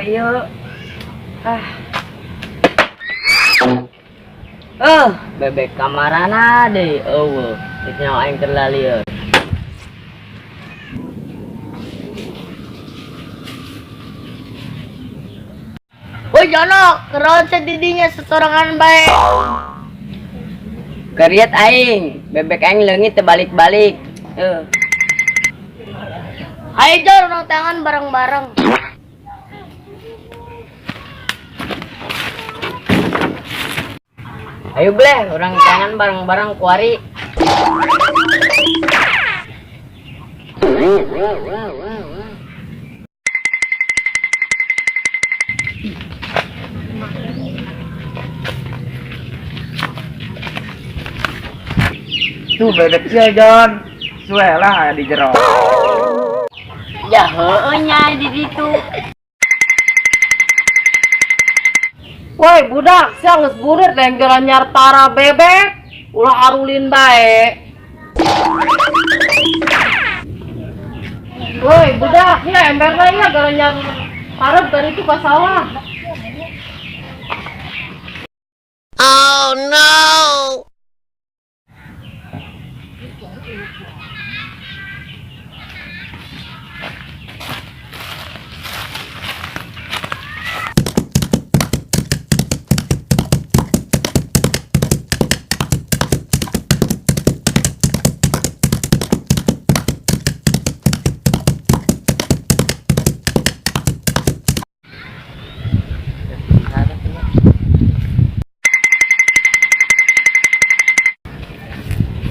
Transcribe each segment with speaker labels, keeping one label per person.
Speaker 1: ieu. Ah. Bebek kamarana deui eueuh. Geus nyaho aing keur lalieun.
Speaker 2: Woi Jono, keron sedidinya sesorangan bae.
Speaker 1: Keriat aing, bebek aing leungit teu balik-balik.
Speaker 2: Ayo Jon, urang tangan bareng-bareng.
Speaker 1: Ayo bleh, urang tangan bareng-bareng kuari.
Speaker 3: Tuh bebek sia Jon. Suwe lah di jero.
Speaker 1: Ya heueuh nya di ditu.
Speaker 4: Woi budak, sia geus burit lenggeran nyar para bebek, ulah arulin bae. Woi budak, ya emberna ya gara nyar parab dari itu ka sawah.
Speaker 2: Oh no.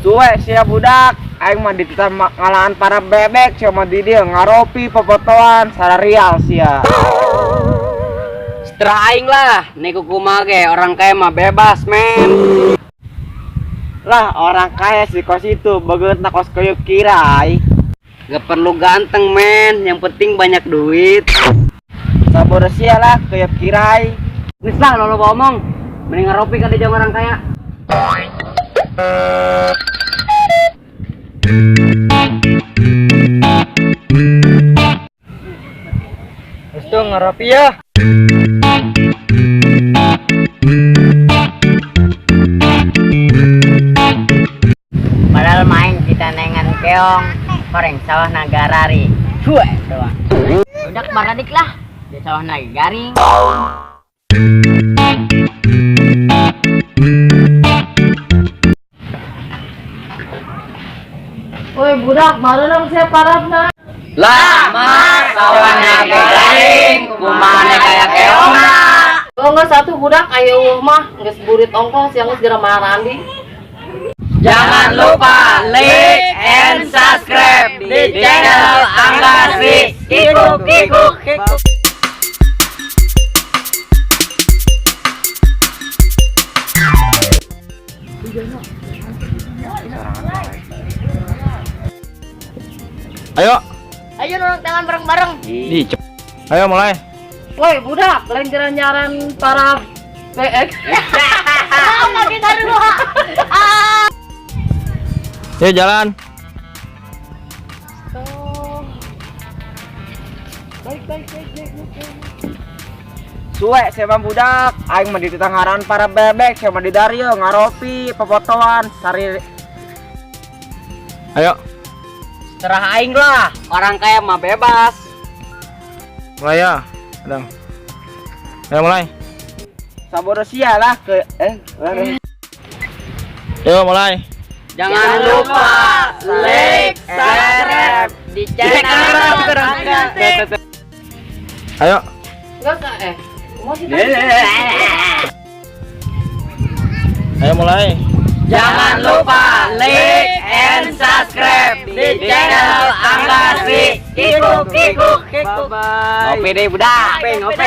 Speaker 3: Suwe sia budak, aing mah dititah ngalahan para bebek sia mah di dieu ngaropi popotoan sararial sia.
Speaker 1: Setelah aing lah, niku kumaha ge orang kaya mah bebas men.
Speaker 3: Lah orang kaya si kos itu begeutna kos koyok kirai.
Speaker 1: Gak perlu ganteng men, yang penting banyak duit.
Speaker 3: Sabodo sia lah koyok kirai.
Speaker 1: Geus lah lo ngomong, mending ngaropi kali jeung orang kaya.
Speaker 3: Terus tuh ngaropi ya.
Speaker 1: Padahal main kita nengan keong, koreng sawah nagarari. Cuek doang. Udah baradik lah, di sawah naga garing.
Speaker 4: Woi budak, baru sia parabna.
Speaker 1: Lah, mah sawah naga garing, kumaha kaya keongna.
Speaker 4: Oh enggak satu budak ayo mah geus burit ongkos yang geus geura marandi.
Speaker 1: Jangan lupa like and subscribe di channel Angga Si Kikuk Kikuk Kikuk.
Speaker 3: Ayo.
Speaker 2: Ayo dorong tangan bareng-bareng.
Speaker 3: Ayo mulai.
Speaker 4: Woi budak, lain nyaran para BX.
Speaker 3: Ya jalan.
Speaker 4: Baik.
Speaker 3: Suwe siapa budak, aing mah dititah ngaran para bebek, siapa di Dario ngaropi popotoan sari. Ayo.
Speaker 1: Serah aing lah, orang kaya mah bebas.
Speaker 3: Mulai ya, Adang. Ayo mulai. Sabodo sia lah ke Ayo mulai.
Speaker 1: Jangan lupa like, subscribe di channel Angga Si.
Speaker 3: Ayo.
Speaker 4: Enggak mau sih.
Speaker 3: Ayo mulai.
Speaker 1: Jangan lupa like and subscribe di channel Angga Si Kikuk Kikuk Kikuk. Ngopi deh budak. Ngopi.